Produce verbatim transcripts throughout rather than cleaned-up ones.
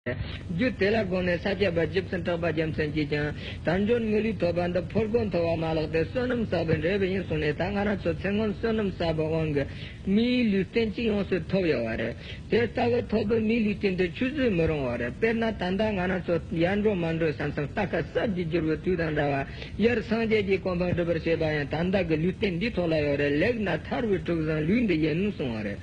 རྒྱུ་དེ་ལ་དགོངས་ནས་ས་སྐྱ་པ་རྗེ་བཙུན་གྲགས་པ་རྒྱལ་མཚན་གྱིས་ཀྱང་དལ་འབྱོར་མི་ལུས་ཐོབ་པ་འདི་ཕོ་རྒོད་ཐོབ་པ་མ་ལགས་ཏེ་བསོད་ནམས་བསགས་པའི་འབྲས་བུ་ཡིན་གསུངས་ནས། ད་ང་རང་ཚོ་ཚེ་སྔོན་བསོད་ནམས་བསགས་པའི་དབང་གིས་མིའི་ལུས་རྟེན་གཅིག་ཡོངས་སུ་ཐོབ་ཡོད་པ་རེད། དེ་ལྟ་བུ་ཐོབ་པའི་མིའི་ལུས་རྟེན་དེ་ཆུད་ཟོས་མི་རུང་བ་རེད། དཔེར་ན་ད་ལྟ་ང་རང་ཚོ་ཡར་འགྲོ་མར་འགྲོའི་ས་མཚམས་རྟ་ཁ་སྲབ་ཀྱིས་བསྒྱུར་བའི་དུས་དང་འདྲ་བ། ཡར་སངས་རྒྱས་ཀྱི་གོ་འཕང་སྒྲུབ་པར་བྱེད་པ་ཡང་ད་ལྟ་གི་ལུས་རྟེན་འདི་ཐོག་ལ་ཡོད་རེད། ལེགས་ན་ཐར་བའི་གྲུ་གཟིངས་ལུས་འདི་ཡིན་གསུངས་པ་རེད།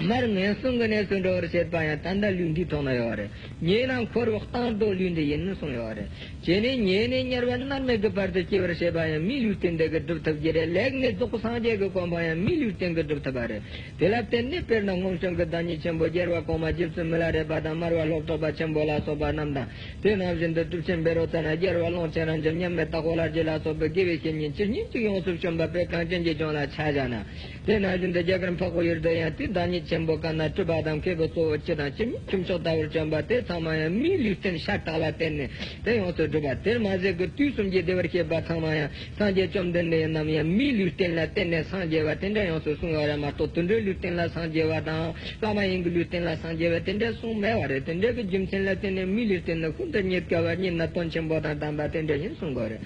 མར་ངན་སོང་གི་གནས་སུ་འགྲོ་བར་བྱེད་པ་ཡང་ད་ལྟ་ལུས་འདི་ཐོག་ན་ཡོད་རེད། ཉེས་ན་འཁོར་བའི་གཏང་སྒྲོ་ལུས་འདི་ཡིན་གསུངས་ཡོད་རེད། བྱས་ནས་ཉེས་ནས་དམྱལ་བ་མནར་མེད་ཀྱི་བར་དུ་སྐྱེ་བར་བྱེད་པ་ཡང་མིའི་ལུས་རྟེན་འདི་གིས་སྒྲུབ་ཐུབ་ཀྱི་རེད། ལེགས་ནས་རྫོགས་སངས་རྒྱས་ཀྱི་གོ་འཕང་ཡང་མིའི་ལུས་རྟེན་གྱིས་སྒྲུབ་ཐུབ་པ་རེད། དེ་ལ་བརྟེན་ནས་དཔེར་ན་སྔོན་བྱོན་གྱི་བདག་ཉིད་ཆེན་པོ་རྒྱལ་བ་གོང་མ་རྗེ་བཙུན་མི་ལ་རས་པ་དང་མར་པ་ལྷོ་བྲག་པ་ཆེན་པོ་ལ་སོགས་པ་རྣམས་དང་། དེ་ནང་བཞིན་དུ་གྲུབ་ཆེན་བཻ་རོ་ཙ་ན་རྒྱལ་བ་ཀློང་ཆེན་རབ་འབྱམས་མཉམ་མེད་དྭགས་པོ་ལྷ་རྗེ་ལ་སོགས་པའི་དགེ་བའི་བཤེས་གཉེན་ཇི་སྙེད་ཅིག་ཡོངས་སུ་བྱོན་པ་དཔེ་གངས་ཅན་གྱི་ལྗོངས་ལ་ཆ་བཞག་ན། དེ་ནང་བཞིན་དུ་རྒྱ་གར་འཕགས་པའི་ཡུལ་དུ་ཡང་དེའི་བདག་ཉིད་ཆེན་པོ་ཀ་ན་སྤྲུལ་པ་དང་མཁས་པའི་གཙོ་བོ་སྤྱི་དང་སྤྱི་མིན་ཁྱུ་མཆོག་ལྟ་བུར་བྱོན་པ་དེ་ཚང་མ་ཡང་མིའི་ལུས་རྟེན་ཤ་སྟག་ལ་བརྟེན་ནས་དེ་ཡོངས་སུ་གྲུབ་པ། དེར་མ་ཟད་ཀྱི་དུས་གསུམ་གྱི་བདེ་བར་གཤེགས་པ་ཚང་མ་ཡང་སངས་རྒྱས་བཅོམ་ལྡན་འདས་ཡིན་ནམ་ཡང་མིའི་ལུས་རྟེན་ལ་བརྟེན་ནས་སངས་རྒྱས་པ་དེ་འདྲ་ཡོངས་སུ་གསུངས་ཡོད་རེད་མ་གཏོགས། དུད་འགྲོའི་ལུས་རྟེན་ལ་སངས་རྒྱས་པ་དང་བླ་མ་ཡིན་གྱི་ལུས་རྟེན་ལ་སངས་རྒྱས་པ་དེ་འདྲ་གསུངས་མེད་པ་རེད། དེ་འདྲ་གི་རྒྱུ་མཚན་ལ་བརྟེན་ནས་མིའི་ལུས་རྟེན་ནི་ཤིན་ཏུ་རྙེད་དཀའ་བ་རྙེད་ན་དོན་ཆེན་པོ་དང་ལྡན་པ་དེ་འདྲ་ཡིན་གསུངས་དགོས་རེད།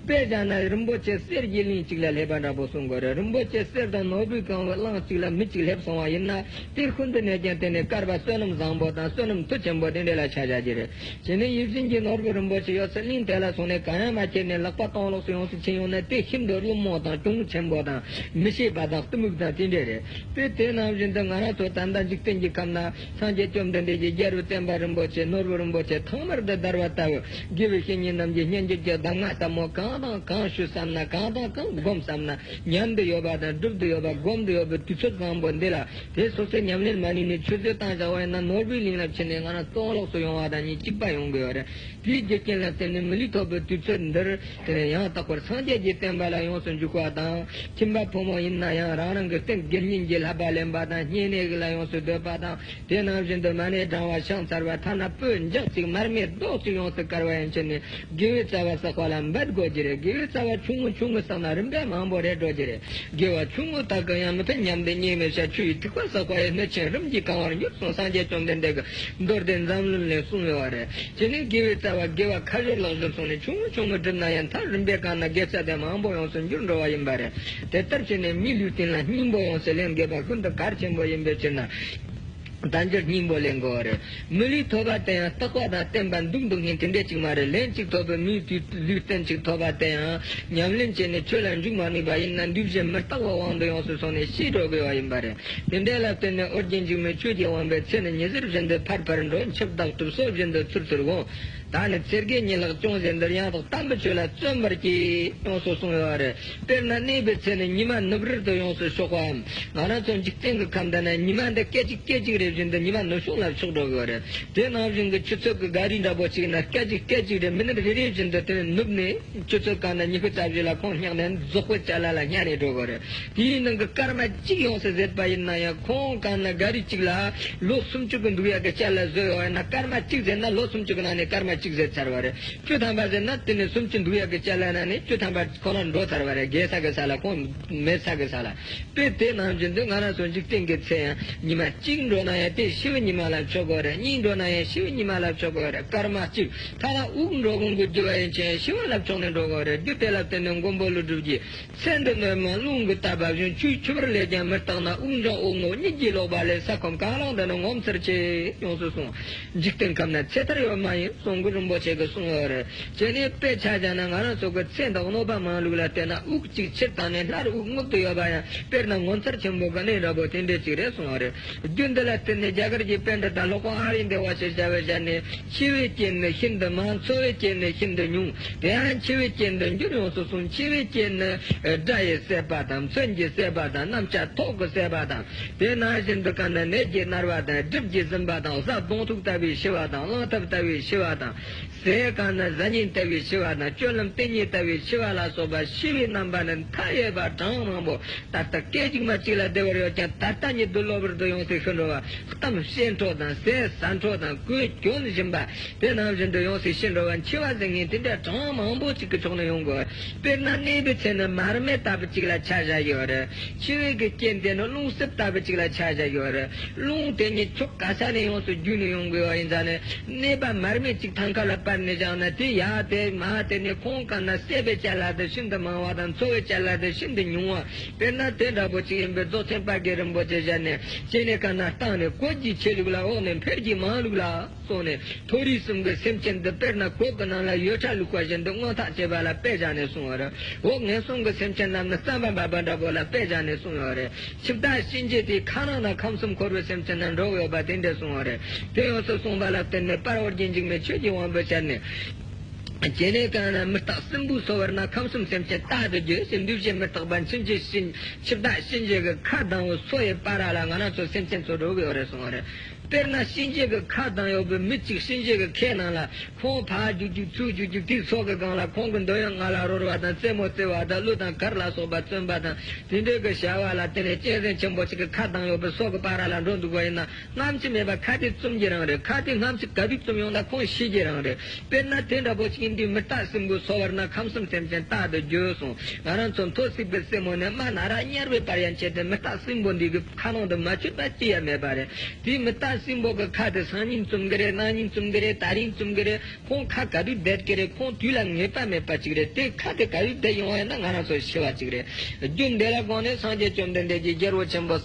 དཔེ་བཞག་ན་རིན་པོ་ཆེ་གསེར་གྱི་གླིང་གཅིག་ལ་སླེབས་པ་འདྲ་པོ་གསུང་དགོས་རེད། རིན་པོ་ཆེ་གསེར་དང་ནོར་བུས་གང་བའི་གླིང་གཅིག་ལ་མི་གཅིག་སླེབས་སོང་བ་ཡིན་ན། དེ་ཤིན་ཏུ་ནས་ཀྱང་དེ་ནི་བསྐལ་པ་བསོད་ནམས་བཟང་པོ་དང་བསོད་ནམས་མཐུ་ཆེན་པོ་དེ་འདྲ་ལ་ཆ་བཞག་རྒྱུ་རེད། དེ་ནི་ཡིད་བཞིན་གྱི་ནོར་བུ་རིན་པོ་ཆེ་ཡོད་ས་གླིང་དེ་ལ་སོང་ནས་གང་ཡང་མ་ཁྱེར་ནས་ལག་པ་སྟོང་ལོག་སུ་ཡོངས་སུ་ཕྱིན་ཡོང་ན། དེ་ཤིན་ཏུ་བླུན་རྨོངས་དང་གྱོང་ཆེན་པོ་དང་མི་ཤེས་པ་དང་གཏི་མུག་དང་དེ་འདྲ་རེད། དེ་དེ་ནང་བཞིན་དུ་ང་རང་ཚོ་ད་ལྟ་འཇིག་རྟེན་གྱི་ཁམས་ན། སངས་རྒྱས་བཅོམ་ལྡན་འདས་ཀྱི་རྒྱལ་བའི་བསྟན་པ་རིན་པོ་ཆེ་ནོར་བུ་རིན་པོ་ཆེ་ཐང་དམར་དུ་བརྡལ་བ་ལྟ་བུ། དགེ་བའི་བཤེས་གཉེན་རྣམས་ཀྱི་སྙན་འཇེབས་ཀྱི་གདམས་ངག་ལྟ་བུ་གང་དང་གང་ཞུ་བསམ་ན། གང་དང་གང་སྒོམ་བསམ་ན། ཉན་དུ་ཡོད་པ་དང་སྒྲུབ་ཏུ་ཡོད་པ་སྒོམ་དུ་ཡོད་པའི་དུས་ཚོད་བཟང་པོ་འདི་ལ། དེ་སོ་སོས་ཉམས་ལེན་མ་ནུས་ནས་ཆུད་ཟོས་བཏང་བཞག་པ་ཡིན་ན། ནོར་བུའི་གླིང་ལ་ཕྱིན་ནས་ང་རང་སྟོང་ལོག་སུ་ཡོང་བ་དང་གཉིས་གཅིག་པ་ཡོང་དགོས་པ་རེད། དེའི་རྒྱུ་རྐྱེན་ལ་བརྟེན་ནས་མི་ལུས་ཐོབ་པའི་དུས་ཚོད་འདིར། དེ་ནས་ཡང་དག་པར་སངས་རྒྱས་ཀྱི་བསྟན་པ་ལ་ཡོངས་སུ་འཇུག་པ་དང་། ཁྱིམ་པ་ཕོ་མོ་ཡིན་ན་ཡང་རང་རང་གི་རྟེན་དགེ་བསྙེན་གྱི་བསླབ་པ་ལེན་པ་དང་། བསྙེན་གནས་ལ་ཡོངས་སུ་སྡོད་པ་དང་། དེ་ནང་བཞིན་དུ་མ་ཎི་བགྲང་བ་ཕྱག་འཚལ་བ། ཐ་ན་སྤོས་འཇག་ཅིག་མར་མེ་རྡོག་ཅིག་ཡོངས་སུ་དཀར་བ་ཡན་ཆད་ནས་དགེ་བའི་རྩ་བ་བསགས་པ་ལ་འབད་དགོས་ཀྱི་རེད། དགེ་བའི་རྩ་བ་ཆུང་ངུ་ཆུང་ངུ་བསགས་ན་རིམ་པས་མང་པོ་རེད་འགྲོ་གི་རེད། དགེ་བ་ཆུང་ངུ་དག་གིས་ཡང་མི་ཕན་སྙམ་སྟེ་སྙིང་མི་ཤ། ཆུ་ཡི་ཐིགས་པ་བསགས་པ་ཡིས་སྣོད་ཆེན་རིམ་གྱིས་གང་བར་འགྱུར་གསུངས། སངས་རྒྱས་བཅོམ་ལྡན་འདས་ཀྱི་མདོ་སྡེ་མཛངས་བླུན་ལས་གསུངས་ཡོད་པ་རེད། དེ་ནས་དགེ་བའི་རྩ་བ་དགེ་བ་ཁ་ཤས་ལག་བཞུར་སོང་ནས་ཆུང་ངུ་ཆུང་ངུ་བསྒྲུབས་ན་ཡང་མཐར་རིམ་པས་གང་ན་དགེ་རྩ་དེ་མང་པོ་ཡོངས་སུ་འགྱུར་འགྲོ་བ་ཡིན་པ་རེད། དེ་ལྟར་བྱས་ནས་མིའི་ལུས་རྟེན་ལ་སྙིང་པོ་ཡོངས་སུ་ལེན་དགོས་པ་ཤིན་ཏུ་གལ་ཆེན་པོ་ཡིན་པའི་ཕྱིར་ན། དལ་འབྱོར་སྙིང་པོ་ལེན་དགོས་པ་རེད། མི་ལུས་ཐོབ་པ་དེ་ཡང་རྟག་པ་དང་བརྟན་པ་འདུག་འདུག་ཉིན་དེ་འདྲས་ཅིག་མ་རེད། ལན་གཅིག་ཐོབ་པའི་མིའི་དུས་ལུས་རྟེན་གཅིག་ཐོབ་པ་དེ་ཡང་ཉམས་ལེན་བྱས་ནས་ཆོས་ལ་འཇུག་མ་ནུས་པ་ཡིན་ན། འདུས་བྱས་མི་རྟག་པའི་དབང་དུ་ཡོངས་སུ་སོང་ནས་ཤི་འགྲོ་དགོས་པ་ཡིན་པ་རེད། དེ་འདྲ་ལ་བརྟེན་ནས་ཨོ་རྒྱན་འཇིགས་མེད་ཆོས་ཀྱི་དབང་པོས་ཚེ་ནི་ཉི་ཟེར་བཞིན་དུ་ཕར་ཕར་འགྲོ། འཆི་བདག་གྲིབ་སོ་བཞིན་དུ་ཚུར་ཚུར་འོང་། ད་ནི་ཚེ་དགེ་གཉིད་ལག་ཅུང་ཟད་འདིར། ཡང་དག་དམ་པའི་ཆོས་ལ་བརྩོན་པར་གྱིས། ཡོངས་སུ་གསུངས་ཡོད་པ་རེད། དཔེར་ན་གནས་པའི་ཚེ་ནི་ཉི་མ་ནུབ་རིར་དུ་ཡོངས་སུ་ཕྱོགས་པའམ། ང་རང་ཚོ་འཇིག་རྟེན་གྱི་ཁམས་འདི་ན་ཉི་མ་འདི་སྐད་ཅིག་སྐད་ཅིག་རེ་བཞིན་དུ་ཉི་མ་ནུབ་ཕྱོགས་ལ་ཕྱོགས་འགྲོ་གི་ཡོད་རེད། དེ་ནང་བཞིན་གྱི་ཆུ་ཚོད་ཀྱི་ག་རི་འདྲ་པོ་ཅིག་ན་སྐད་ཅིག་སྐད་ཅིག་རེ་མི་ནུབ་རེ་རེ་བཞིན་དུ་དེ་ནི་ནུབ་ནས། ཆུ་ཚོད་གང་ན་ཉི་ཤུ་རྩ་བཞི་ལ་ཁོང་སྙེག་ནས་རྫོགས་པའི་ཅ་ལ་ལ་སྙེག་ནས་འགྲོ་དགོས་རེད། དེའི་ནང་གི་སྐར་མ་གཅིག་ཡོངས་སུ་ཟད་པ་ཡིན་ན་ཡང་། ཁོང་གང་ན་ག་རི་གཅིག་ལ་ལོ་སུམ་ཅུ་གི་འདུག་ཡག་གི་ཅ་ལ་བཟོས་ཡོད་ན། སྐར་མ་གཅིག་ཟད་ན་ལོ་སུམ་ཅུ་གི་ནང་ནས་སྐར་མ་གཅིག་ཟད་ཚར་བ་རེད། བཅུ་ཐམ་པ་ཟད་ན་དེ་ནས་སུམ་ཅུ་འདུག་ཡག་གི་ཅ་ལ་ནང་ནས་བཅུ་ཐམ་པ་ཁོ་རང་འགྲོ་ཚར་བ་རེད། རྒས་ས་གི་ས་ལ། ཁོང་མེད་ས་གི་ས་ལ། དཔེ་དེ་ནང་བཞིན་དུ་ང་རང་ཚོ་འཇིག་རྟེན་གྱི་ཚེ་ཡང་ཉི་མ་གཅིག་འགྲོ་ན་ཡང་དེ་ཤི་བའི་ཉི་མ་ལ་ཆོག་གི་རེད། གཉིས་འགྲོ་ན་ཡང་ཤི་བའི་ཉི་མ་ལ་ཆོག་གི་རེད། སྐར་མ་གཅིག་ཐ་ན་དབུགས་འགྲོ་གོང་གི་རྒྱུ་བ་ཡན་ཆད་ཤི་བ་ལ་ཆོག་ནས་འགྲོ་གི་རེད། རྒྱུ་དེ་ལ་བརྟེན་ནས་མགོན་པོ་ཀླུ་སྒྲུབ་ཀྱིས། ཚེ་འདི་ནི་མ་རླུང་གིས་བཏབ་པ་བཞིན། ཆུའི་ཆུ་བུར་ལས་ཀྱང་མི་རྟག་ན། དབུགས་འབྱུང་དབུགས་ནོར་གཉིད་ཀྱིས་ལོག་པ་ལས། ས་ཁམས་གང་ལ་འདི་ནི་ངོ་མཚར་ཆེ། ཡོངས་སུ་གསུངས། འཇིག་རྟེན་ཁམས་ན་ཚེ་མཐར་ཡོད་མ་ཡིན་གསུང་གི་རིན་པོ་ཆེ་གིས་གསུངས་ཡོད་རེད། བྱས་ནས་དཔེ་ཆ་བཞག་ན་ང་རང་ཚོ་གི་ཚེ་འདི་གནོད་པ་མང་ལུགས་ལ་བལྟས་ན། དབུགས་གཅིག་ཕྱིར་བཏང་ནས་སླར་དབུགས་རྔུབ་ཏུ་ཡོད་པ་ཡང་དཔེར་ན་ངོ་མཚར་ཆེན་པོ་གི་གནས་འདྲ་པོ་དེ་འདྲས་ཅིག་རེད་གསུངས་ཡོད་རེད། རྒྱུ་འདི་ལ་བརྟེན་ནས་རྒྱ་གར་གྱི་པཎྜི་ཏ་ལྷག་པར་ཨ་རིན་དེ་བ་ཞེས་བྱ་བའི་ཞལ་ནས། འཆི་བའི་རྐྱེན་ནི་ཤིན་ཏུ་མང་། འཚོ་བའི་རྐྱེན་ནི་ཤིན་ཏུ་ཉུང་། དེའང་འཆི་བའི་རྐྱེན་དུ་འགྱུར་ཡོངས་སུ་གསུངས། འཆི་བའི་རྐྱེན་ནི་སྒྲ་ཡིས་སད་པ་དང་། མཚོན་གྱིས་བསད་པ་དང་། རྣམ་ཤེས་ཐོག་གིས་བསད་པ་དང་། དེ་ནང་བཞིན་དུ་གང་ན་ནད་ཀྱིས་མནར་བ་དང་། གྲིབ་ཀྱིས་ཟིན་པ་དང་། གཟའ་གདོང་ཐུག་ལྟ་བུའི་ཤི་བ་དང་། གླང་ཐབས་ལྟ་བུའི་ཤི་བ་དང་། ཟས་གང་ན་གཟའ་ཉིན་ལྟ་བུའི་ཤི་བ་དང་། སྤྱོད་ལམ་རྟེན་གཉིས་ལྟ་བུའི་ཤི་བ་ལ་སོགས་པ་ཤི་བའི་རྣམ་པ་ནི་མཐའ་ཡས་པ་གྲངས་མང་པོ། ད་ལྟ་སྐད་ཅིག་མ་གཅིག་ལ་བདེ་བར་ཡོད་ཀྱང་ད་ལྟ་ཉིད་དུ་གློ་བུར་དུ་ཡོངས་སུ་ཤི་འགྲོ་བ། གཏམ་བཤད་འཕྲོ་དང་ཟས་ཟ་འཕྲོ་དང་གོས་གྱོན་བཞིན་པ། དེ་ནང་བཞིན་དུ་ཡོངས་སུ་ཤེས་འགྲོ་བ་འཆི་བ་ཟེར་མཁན་དེ་འདྲ་གྲངས་མང་པོ་ཅིག་གི་ཕྱོགས་ནས་ཡོང་དགོས། དཔེར་ན་གནས་པའི་ཚེ་ན་མར་མེ་ལྟ་བུ་ཅིག་ལ་ཆ་བཞག་ཡོད་རེད། འཆི་བའི་གི་རྐྱེན་དེ་ནི་རླུང་གསེབ་ལྟ་བུ་ཅིག་ལ་ཆ་བཞག་ཡོད་རེད། རླུང་དེ་ཉིད་ཕྱོགས་ག་ས་ནས་ཡོངས་སུ་བརྒྱུད་ནས་ཡོང་དགོས་པ་ཡིན་ཙང་ནས། གནས་པ་མར་མེ་ཅིག་ཐང་ཁ་ལ་སྤར་ནས་བཞག་ན། དེ་ཡར་དེད་མར་དེད་ནས་ཁོང་གང་ན་བསད་པའི་ཅ་ལག་དེ་ཤིན་ཏུ་མང་བ་དང་འཚོ་བའི་ཅ་ལག་དེ་ཤིན་ཏུ་ཉུང་བ། དཔེར་ན་དེ་འདྲ་པོ་ཅིག་ཡིན་པའི་རྫོགས་ཆེན་དཔལ་དགེ་རིན་པོ་ཆེ་ཞལ་ནས། སྐྱེ་གནས་གང་ན་སྟེང་ནས་གོས་ཀྱི་ཆེ་ལུགས་ལ། འོག་ནས་འཕེལ་གྱི་མང་ལུགས་ལ་གསུངས་ནས། མཐོ་རིས་གསུམ་གྱི་སེམས་ཅན་འདི་དཔེར་ན་གོས་ཀྱི་ནང་ལ་ཡོལ་ཁྲ་བླུགས་པ་བཞིན་དུ་མངོན་ཐག་ཆོད་པ་ལ་དཔེ་བཞག་ནས་གསུངས་པ་རེད། འོག་ངན་སོང་གི་སེམས་ཅན་རྣམས་ནི་རྩམ་པ་འབབ་པ་འདྲ་པོ་ལ་དཔེ་བཞག་ནས་གསུངས་ཡོད་རེད། འཆི་བདག་གཤིན་རྗེ་དེ་ཁ་ནང་ན་ཁམས་གསུམ་འཁོར་བའི་སེམས་ཅན་ན་འགྲོ་གི་ཡོད་པ་དེ་འདྲ་གསུངས་པ་རེད། དེ་ཡོངས་སུ་གསུངས་པ་ལ་བརྟེན་ནས་དཔལ་ཨོ་རྒྱན་འཇིགས་མེད་ཆོས་ཀྱི་དབང་པོའི་ཞལ་ནས། སྐྱེ་གནས་གང་ན་མི་རྟག་སྲིན་པོས་གསོ་བར་ན། ཁམས་གསུམ་སེམས་ཅན་རྟག་ཏུ་འགྱུར་ཞེས། འདུས་བྱས་མི་རྟག་པ་འཆི་བྱེད་གཤིན། འཆི་བདག་གཤིན་རྗེ་གི་ཁ་གདངས་པའི་སོ་ཡི་བར་ལ་ང་རང་ཚོ་སེམས་ཅན་ཚོ་འགྲོ་གི་ཡོད་རེད་གསུངས་པ་རེད། དཔེར་ན་གཤིན་རྗེ་གི་ཁ་གདངས་ཡོད་པའི་མི་གཅིག་གཤིན་རྗེ་གི་ཁའི་ནང་ལ་ཁོང་ཕར་རྒྱུག་རྒྱུག་ཚུར་རྒྱུག་རྒྱུག་དེའི་སོ་གི་སྒང་ལ་ཁོང་གི་འདོད་ཡོན་ལྔ་ལ་རོལ་བ་དང་རྩེད་མོ་རྩེ་བ་དང་གླུ་དང་གར་ལ་སོགས་པ་བརྩོན་པ་དང་། དེ་འདྲའི་གི་བྱ་བ་ལ་བརྟེན་ནས་གཅན་གཟན་ཆེན་པོ་གཅིག་གི་ཁ་གདངས་ཡོད་པའི་སོ་གི་བར་ལ་འགྲོ་འདུག་པ་ཡིན་ན། སྔ་ཕྱི་མེད་པར་ཁ་དེ་བཙུམ་གྱི་རང་རེད། ཁ་དེ་སྔ་ཕྱི་ག་དུས་བཙུམ་ཡོང་ན་ཁོང་ཤི་གྱི་རང་རེད། དཔེར་ན་དེ་འདྲ་པོ་ཞིག་ཡིན་དུས་མི་རྟག་སྲིན་པོས་གསོ་བར་ན། ཁམས་གསུམ་སེམས་ཅན་རྟག་ཏུ་འགྱུར་གསུངས། ང་རང་ཚོ་མཐོ་སྲིད་པའི་རྩེ་མོ་ནས་རྨ་ན་ར་དམྱལ་བའི་བར་ཡན་ཆད་དུ་མི་རྟག་སྲིན་པོ་འདི་གི་ཁ་ནང་དུ་མ་ཆུད་པ་ཅི་ཡང་མེད་པ་རེད། དེའི་མི་རྟག་སྲིན་པོ་གི་ཁ་དེ་སང་ཉིན་བཙུམ་གི་རེད། གནངས་ཉིན་བཙུམ་གི་རེད། ད་རིང་བཙུམ་གི་རེད། ཁོང་ཁ་ག་དུས་བསྡད་ཀྱི་རེད། ཁོང་དུས་ལ་ངེས་པ་མེད་པ་ཅིག་རེད། དེ་ཁ་དེ་ག་དུས་བསྡད་ཡོང་བ་ཡིན་ན་ང་རང་ཚོ་ཤི་བ་ཅིག་རེད། རྒྱུ་འདི་ལ་དགོངས་ནས་སངས་རྒྱས་བཅོམ་ལྡན་འདས་ཀྱིས་རྒྱལ་པོ་ཆེན་པོ་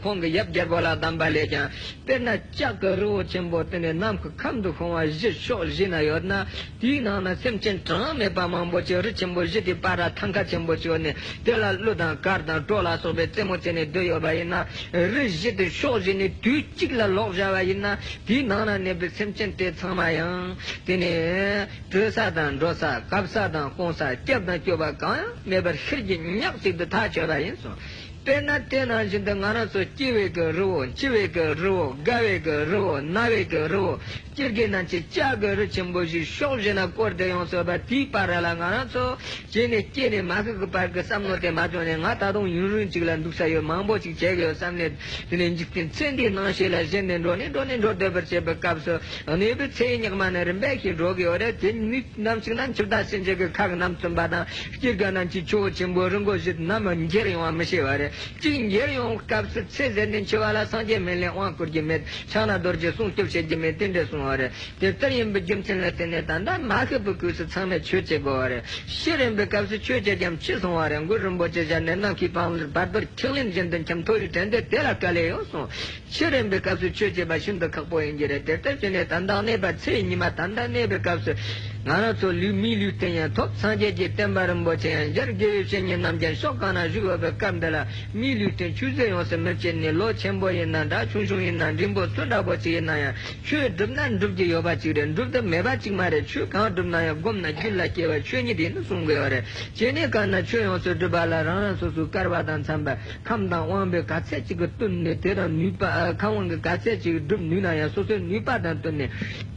ཁོང་གི་ཡབ་རྒྱལ་པོ་ལ་གདམས་པ་ལས་ཀྱང་། དཔེར་ན་ལྕགས་ཀྱི་རི་བོ་ཆེན་པོ་དེ་ནས་ནམ་མཁའི་ཁམས་དུ་ཤོང་བ་བཞི་ཕྱོགས་བཞི་ན་ཡོད་ན། དེའི་ནང་ན་སེམས་ཅན་གྲངས་མེད་པ་མང་པོ་ཅིག་རི་ཆེན་པོ་བཞི་དེའི་བར་ལ་ཐང་ཁ་ཆེན་པོ་ཅིག་ཡོད་ནས། དེ་ལ་གླུ་དང་གར་དང་བྲོ་ལ་སོགས་པའི་རྩེད་མོ་རྩེ་ནས་སྡོད་ཡོད་པ་ཡིན་ན། རི་བཞི་དེ་ཕྱོགས་བཞི་ནས་དུས་གཅིག་ལ་ལོག་བཞག་པ་ཡིན་ན། དེའི་ནང་ན་གནས་པའི་སེམས་ཅན་དེ་ཚང་མ་ཡང་དེ་ནས་བྲོས་ས་དང་འགྲོ་ས། བཀབ་ས་དང་སྐོང་ས། སྐྱབས་དང་སྐྱོབ་པ་གང་ཡང་མེད་པར་ཤེལ་གྱི་ཉག་གཅིག་ཏུ་ཐག་ཆོད་པ་ཡིན་གསུངས། དཔེར་ན་དེ་ནང་བཞིན་དུ་ང་རང་ཚོ་སྐྱེ་བའི་གི་རི་བོ། འཆི་བའི་གི་རི་བོ། རྒ་བའི་གི་རི་བོ། ན་བའི་གི་རི་བོ། སྐྱེ་རྒ་ན་འཆི་ལྕགས་ཀྱི་རི་ཆེན་པོ་ཞིག་ཕྱོགས་བཞི་ན་བསྐོར་ཏེ་ཡོང་སྲིད་པ། དེའི་བར་ལ་ང་རང་ཚོ་སྐྱེས་ནས་སྐྱེས་ནས་མ་ཤི་གི་བར་གྱི་བསམ་བློ་དེ་མ་བཏང་ནས། ང་ད་དུང་ཡུན་རིང་ཅིག་ལ་འདུག་ས་ཡོད། མང་པོ་ཅིག་བྱེད་དགོས་ཡོད་བསམ་ནས། དེ་ནས་འཇིག་རྟེན་ཚེ་འདིའི་སྣང་ཤས་ལ་ཞེན་ནས་འགྲོ་ནས་འགྲོ་ནས་འགྲོ་བསྡད་པར་བྱེད་པའི་སྐབས་སུ། གནས་པའི་ཚེ་ཡི་ཉག་མ་ནི་རིམ་པས་ཤིག་འགྲོ་གི་ཡོད་རེད། དེ་ནི་ནམ་ཞིག་ན་འཆི་བདག་གཤིན་རྗེ་གི་ཁ་གི་རྣམ་བཙུམ་པ་དང་། སྐྱེ་རྒ་ན་འཆིའི་ཆུ་བོ་ཆེན་པོ་རི་མགོ་བཞི་ནམ་འགྱེལ་ཡོང་བ་མི་ཤེས་པ་རེད། གཅིག་འགྱེལ་ཡོང་སྐབས་སུ་ཚེ་ཟད་ནས་འཆི་བ་ལ་སངས་རྒྱས་མིན་ལས་དབང་བསྐུར་རྒྱུ་མེད། ཕྱག་ན་རྡོ་རྗེ་སྲུང་སྐྱོབ་བྱེད་རྒྱུ་མེད། དེ་འདྲ་གསུངས་པ་རེད། དེ་ལྟར་ཡིན་པའི་རྒྱུ་མཚན་ལ་བརྟེན་ནས་ད་ལྟ་མ་ཤི་བའི་སྐབས་སུ་ཚང་མས་ཆོས་བྱེད་དགོས་པ་རེད། ཤི་རན་པའི་སྐབས་སུ་ཆོས་བྱེད་རྒྱུ་ཅི་གསུངས་པ་རེད། གུ་རུ་རིན་པོ་ཆེ་ཞལ་ནས། ནམ་མཁའི་བར་དོར་ཐིག་ལེ་བཞིན་དུ་འཁྱམས། མཐོ་རིས་དྲན་འདོད་དེ་ལ་དཀའ་ལས་ཡོད་གསུངས། ཤི་རན་པའི་སྐབས་སུ་ཆོས་བྱེད་པ་ཤིན་ཏུ་ཁག་པོ་ཡིན་གྱི་རེད། དེ་ལྟར་བྱས་ནས་ད་ལྟ་གནས་པ་ཚེ་ཉི་མ་ད་ལྟ་གནས་པའི་སྐབས་སུ། ང་རང་ཚོ་ལུས་མིའི་ལུས་རྟེན་ཡང་ཐོབ། སངས་རྒྱས་ཀྱི་བསྟན་པ་རིན་པོ་ཆེ་ཡང་སྦྱར། དགེ་བའི་བཤེས་གཉེན་རྣམས་ཀྱང་ཕྱོགས་གང་ན་བཞུགས་ཡོད་པའི་སྐབས་འདི་ལ། མིའི་ལུས་རྟེན་ཆུད་ཟོས་ཡོང་ས་མི་བྱེད་ནས། ལོ་ཆེན་པོ་ཡིན་ན་འདྲ། ཆུང་ཆུང་ཡིན་ན་འབྲིང་པོ་སུ་འདྲ་པོ་ཅིག་ཡིན་ན་ཡང་། ཆོས་བསྒྲུབས་ན་འགྲུབ་ཀྱི་ཡོད་པ་ཅིག་རེད། འགྲུབ་ཏུ་མེད་པ་ཅིག་མ་རེད། ཆོས་གང་བསྒྲུབས་ན་ཡང་བསྒོམས་ན་རྒྱུད་ལ་སྐྱེ་བ་ཆོས་ཉིད་ཡིན་གསུང་དགོས་པ་རེད། སྐྱེ་གནས་གང་ན་ཆོས་ཡོངས་སུ་གྲུབ་པ་ལ། རང་རང་སོ་སོའི་བསྐལ་པ་དང་འཚམས་པ། ཁམས་དང་དབང་པོའི་ག་ཚད་ཅིག་གིས་བསྟུན་ནས། དེ་དང་ནུས་པ། ཨ། ཁམས་དབང་གིས་ག་ཚད་ཅིག་སྒྲུབ་ནུས་ན་ཡང་། སོ་སོའི་ནུས་པ་དང་བསྟུན་ནས།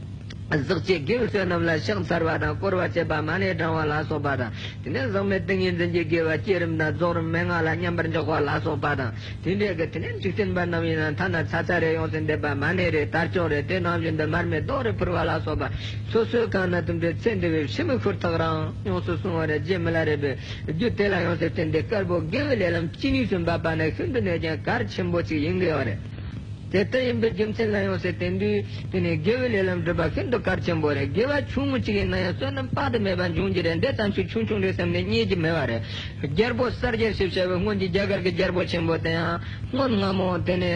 ཟག་བཅས་དགེ་བའི་བསོད་ནམས་ལ་ཕྱག་འཚལ་བ་དང་། བསྐོར་བ་བྱེད་པ། མ་ཎི་བགྲང་བ་ལ་སོགས་པ་དང་། དེ་ནས་ཟག་མེད་ཏིང་ངེ་འཛིན་གྱི་དགེ་བ། བསྐྱེད་རིམ་དང་རྫོགས་རིམ་མན་ངག་ལ་མཉམ་པར་འཇོག་པ་ལ་སོགས་པ་དང་། དེ་འདྲའི་གི་དེ་ནས་འཇིག་རྟེན་པ་རྣམས་ཡིན་ན་ཐ་ན་ཚ་ཚ་རེ་ཡོངས་སུ་འདེབས་པ། མ་ཎི་རེ། དར་ལྕོག་རེ། དེ་ནང་བཞིན་དུ་མར་མེ་རྡོག་རེ་ཕུལ་བ་ལ་སོགས་པ། སོ་སོའི་གང་ན་དུམ་གྲའི་ཚེ་འདི་བའི་ཕྱི་མིག་ཧུར་ཐག་རང་ཡོངས་སུ་བསྲུང་བ་རེད། རྗེ་མི་ལ་རས་པའི་རྒྱུད་དེ་ལ་ཡོངས་སུ་བརྟེན་ཏེ། དཀར་པོ་དགེ་བའི་ལས་ལམ་ཅི་ནུས་སུ་འབད་པ་ནི་ཤིན་ཏུ་ནས་ཀྱང་གལ་ཆེན་པོ་ཅིག་ཡིན་དགོས་པ་རེད། དེ་ལྟར་ཡིན་པའི་རྒྱུ་མཚན་ལ་ཡོངས་སུ་བརྟེན་དུས། དེ་ནས་དགེ་བའི་ལས་ལམ་སྒྲུབ་པ་ཤིན་ཏུ་གལ་ཆེན་པོ་རེད། དགེ་བ་ཆུང་ངུ་གཅིག་ཡིན་ན་ཡང་བསོད་ནམས་དཔག་ཏུ་མེད་པ་འབྱུང་གི་རེད། འདི་ཙམ་ཞིག་ཆུང་ཆུང་རེད་བསམ་ནས་རྙེད་ཀྱི་མེད་པ་རེད། རྒྱལ་པོ་གསལ་རྒྱལ་ཞེས་བྱ་བའི་སྔོན་གྱི་རྒྱ་གར་གྱི་རྒྱལ་པོ་ཆེན་པོ་དེ་ཡང་སྔོན་སྔ་མོ་དེ་ནས།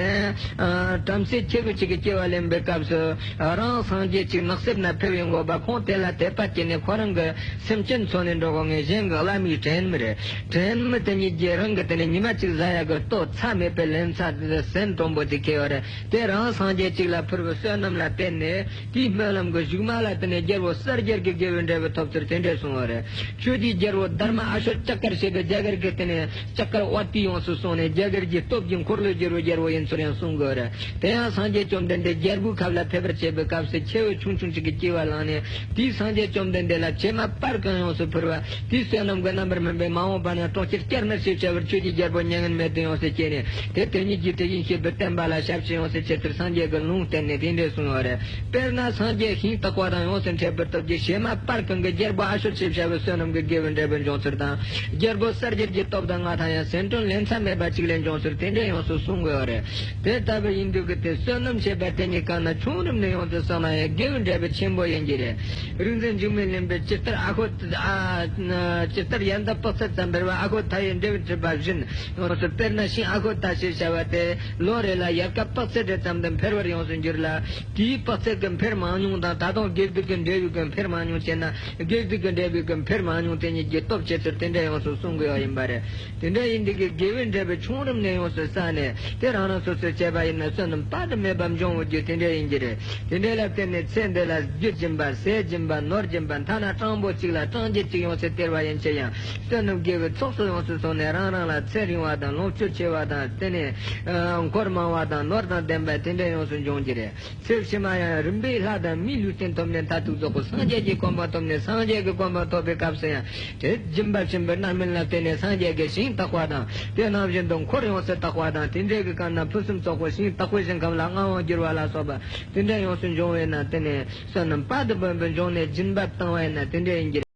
ཨ། བྲམ་ཟེ་ཁྱེའུ་ཅིག་གི་སྐྱེ་བ་ལེན་པའི་སྐབས་སུ། རང་སངས་རྒྱས་ཅིག་ནགས་གསེབ་ན་ཕེབས་ཡོང་དགོས་པ། ཁོང་དེ་ལ་དད་པ་སྐྱེས་ནས་ཁོ་རང་གི་སེམས་ཅན་འཚོལ་ནས་འགྲོ་དགོས་ངེས། གཞན་གྱི་བླ་མའི་བྲན་མི་རེད། བྲན་མི་དེ་ཉིད་ཀྱིས་རང་གི་དེ་ནས་ཉི་མ་གཅིག་བཟའ་ཡག་གི་ལྟོ་ཚྭ་མེད་པའི་ལན་ཚྭ་དེ་ཟན་དྲོན་པོ་དེ་ཁྱེར་ཡོད་རེད། དེ་རང་སངས་རྒྱས་གཅིག་ལ་ཕུལ་བའི་བསོད་ནམས་ལ་བརྟེན་ནས། དེའི་སྨོན་ལམ་གྱི་གཞུག་མ་ལ་དེ་ནས་རྒྱལ་པོ་གསལ་རྒྱལ་གྱི་དགེ་བའི་འབྲས་བུ་ཐོབ་ཚུལ་དེ་འདྲས་གསུངས་པ་རེད། ཆོས་ཀྱི་རྒྱལ་པོ་དྷརྨ་ཨ་ཤོ་ཅ་ཀར་ཞེས་པའི་རྒྱ་གར་གྱི་དེ་ནས་ཅ་ཀར་ཝ་ཏི་ཡོངས་སུ་སོང་ནས། རྒྱ་གར་གྱི་སྟོབས་ཀྱི་འཁོར་ལོས་སྒྱུར་བའི་རྒྱལ་པོ་ཡིན་ཚུལ་ཡང་གསུང་དགོས་རེད། དེ་ཡང་སངས་རྒྱས་བཅོམ་ལྡན་འདས་རྒྱལ་པོའི་ཁབ་ལ་ཕེབས་པར་བྱེད་པའི་སྐབས་སུ། ཁྱེའུ་ཆུང་ཆུང་ཅིག་གི་སྐྱེ་བ་བླངས་ནས། དེའི་སངས་རྒྱས་བཅོམ་ལྡན་འདས་ལ་བྱེ་མ་པར་གང་ཡོངས་སུ་ཕུལ་བ། དེའི་བསོད་ནམས་ཀྱི་རྣམ་པར་སྨིན་པས་མ་འོངས་པ་ན་གྲོང་ཁྱེར་ལྕགས་ནག་ཞེས་བྱ་བར་ཆོས་ཀྱི་རྒྱལ་པོ་མྱ་ངན་མེད་དུ་ཡོངས་སུ་སྐྱེས་ནས། དེ་དེ་ཉིད་ཀྱི་དེ་བཞིན་གཤེགས་པའི་བསྟན་པ་ལ་ཞབས་ ཡོངས་སུ་ཆེ་ཚུལ་སངས་རྒྱས་ཀྱི་ལུང་བསྟན་ནས་དེ་འདྲས་གསུངས་ཡོད་རེད། དཔེར་ན་སངས་རྒྱས་ཤིང་རྟག་པ་དང་ཡོངས་སུ་འཕྲད་པའི་སྟོབས་ཀྱིས་བྱེ་མ་སྤར་གང་གི་རྒྱལ་པོ་ཨ་ཤོ་ཞེས་བྱ་བའི་བསོད་ནམས་ཀྱི་དགེ་བའི་འབྲས་བུ་འབྱུང་ཚུལ་དང་། རྒྱལ་པོ་གསལ་རྒྱལ་གྱི་སྟོབས་དང་མངའ་ཐང་ཡང་ཟིན་དྲུང་ལན་ཚྭ་མེད་པ་གཅིག་ལས་འབྱུང་ཚུལ་དེ་འདྲས་ཡོངས་སུ་གསུངས་ཡོད་རེད། དེ་ལྟ་བུ་ཡིན་དུས་ཀྱི་དེ་བསོད་ནམས་བྱེད་པ་དེ་གཉིས་ཀ་ན་ཆུང་རིམ་ནས་ཡོངས་སུ་བསགས་ན་ཡང་དགེ་བའི་འབྲས་བུ་ཆེན་པོ་ཡིན་གྱི་རེད། རིག་འཛིན་འཇིགས་མེད་གླིང་པས་ཇི་ལྟར་ཨ་ཁུ་ཨ་ཇི་ལྟར་ཡལ་འདབ་དཔག་ཚད་ཙམ་འཕེལ་བ་ཨ་ཁུ་ཐའི་འབྲས་བུ་བྲིས་པ་བཞིན། ཡོངས་སུ་དཔེར་ན་ཤིང་ཨ་ཁུ་ཐ་ཞེས་བྱ་བ་དེ་ལོ་རེ་ལ་ཡལ་ག་དཔག་ཚད་རེ་ཙམ་དུ་འཕེལ་བར་ཡོངས་སུ་འགྱུར་ལ། དེའི་དཔག་ཚད་ཀྱི་འཕེལ་མང་ཉུང་དང་ད་དུང་དགེ་སྡིག་གི་འབྲས་བུ་གི་འཕེལ་མང་ཉུང་བྱས་ན་དགེ་སྡིག་གི་འབྲས་བུ་གི་འཕེལ་མང་ཉུང་དེ་ཉིད་ཀྱི་སྟོབས་ཆེ་ཚུལ་དེ་འདྲ་ཡོངས་སུ་གསུང་དགོས་པ་ཡིན་པ་རེད། དེ་འདྲ་ཡིན་དུས་ཀྱི་དགེ་བའི་འབྲས་བུ་ཆུང་རིམ་ནས་ཡོངས་སུ་བསགས་ནས་དེ་རང་རང་སོ་སོས་བྱས་པ་ཡིན་ན་བསོད་ནམས་དཔག་ཏུ་མེད་པ་འབྱུང་འོང་རྒྱུ་དེ་འདྲ་ཡིན་གྱི་རེད། དེ་འདྲ་ལ་བརྟེན་ནས་ཚེ་འདི་ལ་རྒྱུ་སྦྱིན་པ་ཟས་སྦྱིན་པ་ནོར་སྦྱིན་པ་ཐ་ན་སྤྲང་པོ་གཅིག་ལ་སྤྲང་རྒྱུ་གཅིག་ཡོངས་སུ་སྟེར་བ་ཡིན་ཕྱིན་ཡང་བསོད་ནམས་དགེ་བའི་ཚོགས་སུ་ཡོངས་སུ་སོང་ནས་རང་རང་ལ་ཚེ་རིང་བ་དང་ལོངས་སྤྱོད་ཆེ་བ་དང་དེ་ནས་འཁོར་མང་བ་དང་ནོར་དང་ལྡན་པ་དེ་འདྲ་ཡོངས་སུ་འབྱུང་གྱི་རེད། ཚེ་ཕྱི་མ་ཡང་རིམ་པས་ལྷ་དང་མིའི་ལུས་རྟེན་ཐོབ་ནས་མཐར་ཐུག་རྫོགས་པའི་སངས་རྒྱས་ཀྱི་གོ་འཕང་ཐོབ་ནས་སངས་རྒྱས་ཀྱི་གོ་འཕང་ཐོབ་པའི་སྐབས་སུ་ཡང་དེ་སྦྱིན་པ་བྱིན་པའི་རྣམ་སྨིན་ལ་བརྟེན་ནས་སངས་རྒྱས་ཀྱི་ཞིང་དག་པ་དང་དེ་རྣམ་བཞིན་དུ་འཁོར་ཡོངས་སུ་དག་པ་དང་དེ་འདྲའི་གི་སྐབས་ན་ཕུན་སུམ་ཚོགས་པའི་ཞིང་དག་པའི་ཞིང་ཁམས་ལ་མངའ་དབང་བསྒྱུར་བ་ལ་སོགས་པ་དེ་འདྲ་ཡོངས་སུ་འབྱུང་བས་ན་དེ་ནས་བསོད་ནམས་དཔག་ཏུ་མེད་པ་འབྱུང་ནས་སྦྱིན་པ་བཏང་བས་ན་དེ་འདྲ་ཡིན་གྱི་རེད།